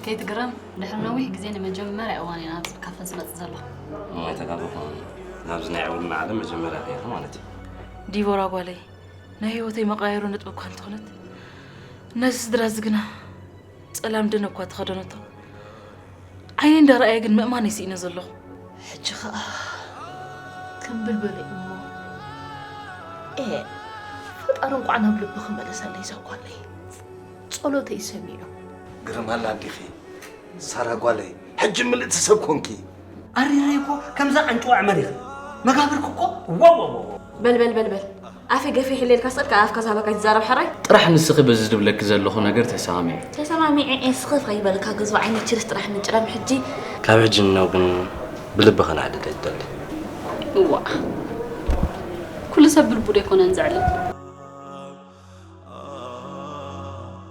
ኣይትግረም፣ ድሕሪ ነዊሕ ግዜ ንመጀመርያ እዋን እየ ናብዚ ካፈ ዝመጽእ ዘለኹ። እሞ ተጋብኹ ናብዚ ናይ ዕውልና ዓለም መጀመርያ ኢኻ ማለት እዩ። ዲቦራ ጓለይ፣ ናይ ህይወተይ መቓየሩ ነጥቢ እኳ እንተኾነት፣ ነዚ ስድራ እዚ ግና ጸላም ደነ እኳ ተኸደነቶ። ዓይነይ እንዳረኣየ ግን ምእማን ይስኢነ ዘለኹ። ሕጂ ኸኣ ከም ብልበለ እሞ፣ ኤ፣ ፈጣሪ እንቋዕ ናብ ልብኺ መለሰለይ እዛ ጓለይ። ጸሎተይ ሰሚዑ። ግርም ኣላ ኣዲኺ ሳራ ጓለይ፣ ሕጂ ምልእቲ ሰብ ኮንኪ። ኣሪረይ እኮ ከምዛ ኣንጭዋ ዕመር ኢኺ። መጋብርኪ እኮ ዋው ዋው ዋው። በል በል በል በል፣ ኣፈይ ገፊሕ ኢለ ኢልካ ስቕል ካብ ኣፍካ ዝሃበካ ይትዛረብ ሕራይ። ጥራሕ ንስኺ በዚ ዝብለኪ ዘለኹ ነገር ተሰማሚዐ። ተሰማሚዐ እየ ስኽፍ ከይበልካ ግዝቦ ዓይነት ችርስ ጥራሕ ምጭረም ሕጂ። ካብ ሕጂ ንነው ግን ብልቢ ከነዕድደ ይደሊ። እዋእ፣ ኩሉ ሰብ ብልቡ ዶ ኣይኮነን ዘዕልል?